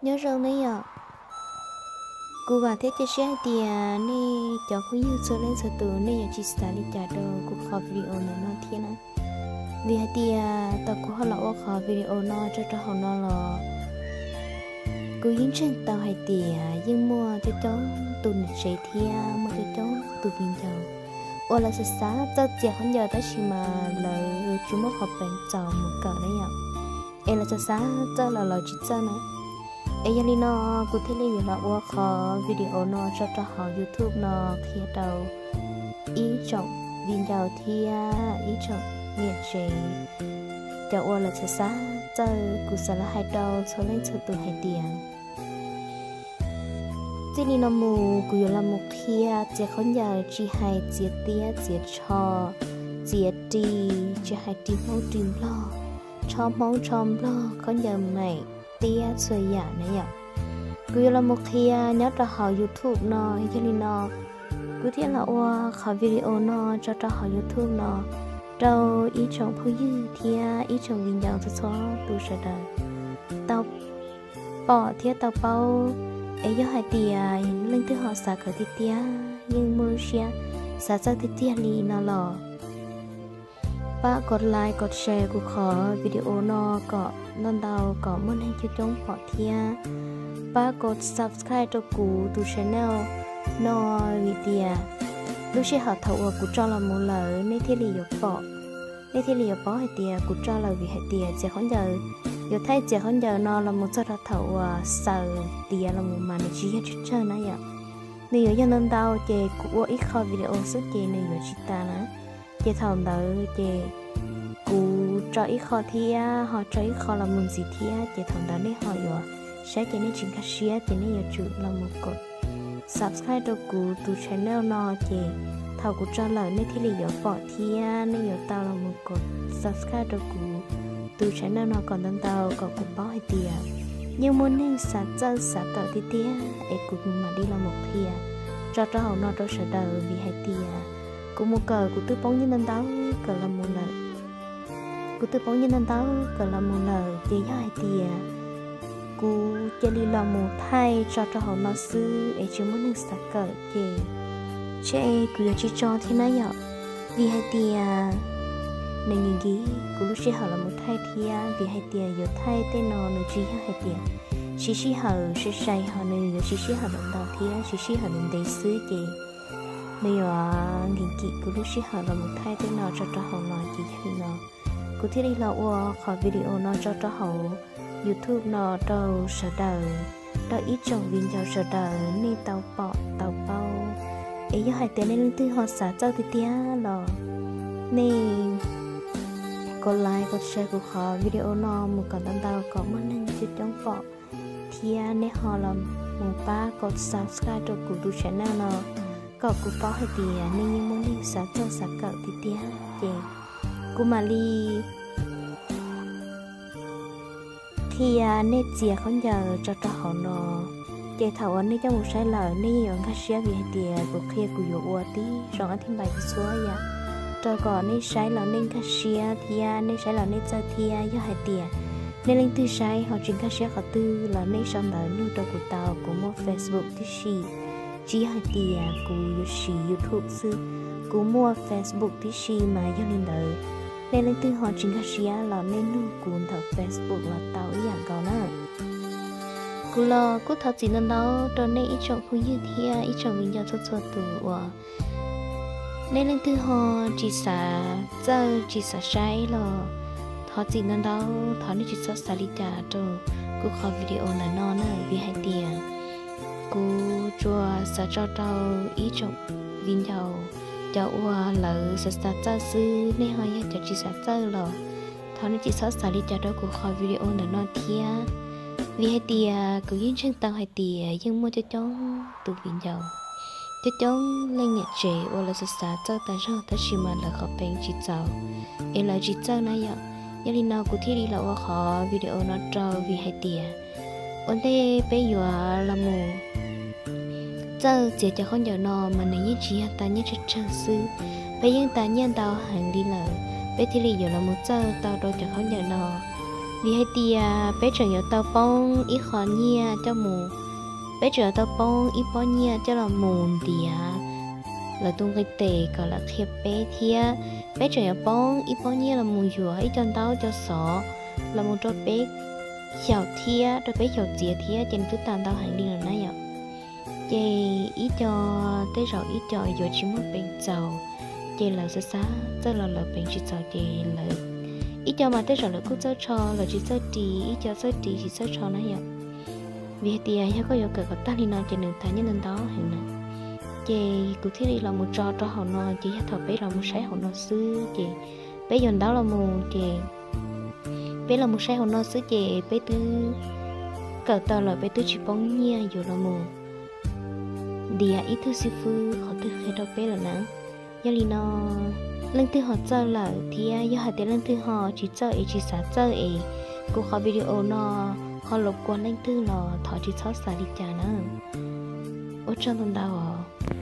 Nyob zoo nej yom. Kuv vam thiab cia siab hais tias nej cov phooj ywg txhua leej txhua tus nej yuav tsis xav li cas rau kuv qhov video ntawm no thiab na. Vim hais tias tau kuv ho los ua qhov video no tso rau hauv no los kuv yeej ntseeg tau hais tias yeej muaj coob coob tus niam tsev thiab muaj coob coob tus viv ncaus uas lawv xav xav txawj txiav khaub ncaws tab sis mas lawv tsis muaj qhov peev txaus mus kawm na yom, es lawv xav xav txawj los lawv tsis txawj na. Es yog li no kuv thiaj li yuav los ua qhov video no tso rau hauv YouTube no qhia rau ib tsoom viv ncaus thiab ib tsoom niam tsev, cov uas lawv xav xav txawj. Kuv xav los hais rau txhua leej txhua tus hais tias txij li no mus kuv yuav los mus qhia txiav khaub ncaws tsis hais txiav tiab txiav tsho, txiav ris, tsis hais ris Hmoob ris Nplog, tsho Hmoob tsho Nplog, khaub ncaws maim, tiab txhua yam na yom. Kuv yuav los mus qhia nyob rau hauv YouTube no, yog li no kuv thiaj los ua qhov video no tso rau hauv YouTube no rau ib tsoom phooj ywg thiab ib tsoom viv ncaus txhua txhua tus sawv daws tau pom thiab tau paub. Es yog hais tias leej twg ho xav kawm tiag tiag yeej muaj lub siab xav txawj tiag tiag li no los pab kos like kos share kuv qhov video no kom ntau ntau kom muaj neeg coob coob pom thiab pab kos subscribe rau kuv tus channel no, vim tias lub sij hawm thaum uas kuv tso los mus lawm nej thiaj li yuav pom, nej thiaj li yuav paub hais tias kuv tso lawm. Vim hais tias txiav khaub ncaws, yuav thaij txiav khaub ncaws no los mus txog rau thaum uas xaws tiav los mus mas nws tsis yog tsawg tsawg na yom. Nws yuav yog ntau ntau ces kuv ua ib qho video xwb ces nws yuav tsis tas na. Ces thaum ntawd ces kuv tso ib qho thiab ho tso ib qho los mus ntxiv thiab ces thaum ntawd nej ho yuav saib ces nej tsis nkag siab ces nej yuav tsum los mus kos subscribe rau kuv tus channel no ces thaum kuv tso lawm nej thiaj li yuav pom thiab nej yuav tau los mus kos subscribe rau kuv tus channel no kom ntau ntau kom kuv paub hais tias yeej muaj neeg xav txawj xav kawm tiag tiag es kuv mam li los mus qhia tso rau hauv no rau sawv daws. Vim hais tias kuv mus kawm kuv twb poob nyiaj ntau ntau kawm los mus lawm, kuv twb poob nyiaj ntau ntau kawm los mus lawm ces yog hais tias kuv cia li los mus thaij tso rau hauv no xwb es tsis muaj neeg xav kawm ces tshe kuv yuav tsis tso thiab na yom. Vim hais tias nws nkim nkim kuv lub sij hawm los mus thaij thiab vim hais tias yuav thaij tej no nws tsis yog hais tias siv sij hawm sai sai ho nws yuav siv sij hawm ntau ntau thiab siv sij hawm ntev ntev xwb ces nws yuav nkim nkim kuv lub sij hawm los mus thaij tej no tso rau hauv no ces yog li no kuv thiaj li los ua qhov video no tso rau hauv YouTube no rau sawv daws, rau ib tsoom viv ncaus sawv daws nej tau pom tau paub. Es yog hais tias nej leej twg ho xav txawj tiag tiag los nej kos like kos share kuv qhov video no mus kom ntau ntau kom muaj neeg coob coob pom thiab nej ho los mus pab kos subscribe rau kuv tus channel no kom kuv paub hais tias nej yeej muaj neeg xav txawj xav kawm tiag tiag ces kuv mam li qhia nej txiav khaub ncaws tso rau hauv no. Ces thaum uas nej coj mus saib lawm nej yeej yuav nkag siab vim hais tias kuv qhia kuv yuav ua tib zoo ab thib npais txhua yam rau kom nej saib los nej nkag siab thiab nej saib los nej txawj thiab. Yog hais tias nej leej twg saib ho tsis nkag siab qhov twg los nej sau ntawv nug rau kuv tau, kuv muaj Facebook tib si. Tsis yog hais tias kuv yuav siv YouTube xwb, kuv muaj Facebook tib si mas yog li ntawd nej leej twg ho tsis nkag siab los nej nug kuv ntawm Facebook los tau ib yam nkaus na. Kuv los kuj thov txim ntau ntau rau nej ib tsoom phooj ywg thiab ib tsoom viv ncaus txhua txhua tus uas nej leej twg ho tsis xav txawj tsis xav saib los thov txim ntau ntau, thov nej tsis txhob xav li cas rau kuv qhov video ntawm no na vim hais tias kuv tsuas xav tso rau ib tsoom viv ncaus cov uas lawv xav xav txawj xwb, nej ho yog cov tsis xav txawj los thov nej tsis txhob xav li cas rau kuv qhov video ntawm no thiab. Vim hais tias kuv yeej ntseeg tau hais tias yeej muaj coob coob tus viv ncaus, coob coob leej niam tsev uas lawv xav xav txawj tas zog tab sis mas lawv qhov peev tsis txaus es lawv tsis txawj na yom. Yog li no kuv thiaj li los ua qhov video no rau vim hais tias ua ntej peb yuav los mus txawj txiav cov khaub ncaws no mas nws yeej tsis yog tas nyiaj tsawg tsawg xwb, peb yeej tas nyiaj ntau heev li lawm peb thiaj li yuav los mus txawj tau rau cov khaub ncaws no. Vim hais tias peb tseem yuav tau poob ib qho nyiaj coj mus, peb tseem yuav tau poob ib pob nyiaj coj los mus ntiav lawv tus nqi tes kom lawv qhia peb thiab, peb tseem yuav poob ib pob nyiaj los mus yuav ib co ntaub co xov los mus rau peb xyaum thiab rau peb xyaum txiav thiab ces nws twb tas ntau heev li lawm na yom. Ces ib co, tej zaum ib co yuav tsis muaj peev txaus, ces lawv xav xav txawj los lawv peev tsis txaus ces lawv, ib co mas tej zaum lawv kuj txawj tsho lawv tsis txawj ris, ib co txawj ris tsis txawj tsho na yom. Vim hais tias yog koj yuav kawm kom tag li no ces nws tas nyiaj ntau ntau heev na. Ces kuv thiaj li los mus tso rau hauv no ces yog thaum peb los mus saib hauv no xwb ces peb yuav ntaub los mus ces peb los mus saib hauv no xwb ces peb twb kawm tau lawm, peb twb tsis poob nyiaj yuav los mus ntiav ib tug xib fwb qhov twg qhia rau peb lawm na. Yog li no, leej twg ho txawj lawm thiab yog hais tias leej twg ho tsis txawj es tsis xav txawj es kuv qhov video no ho los kua leej twg los thov tsis txhob xav li cas na. Ua tsaug ntau ntau os.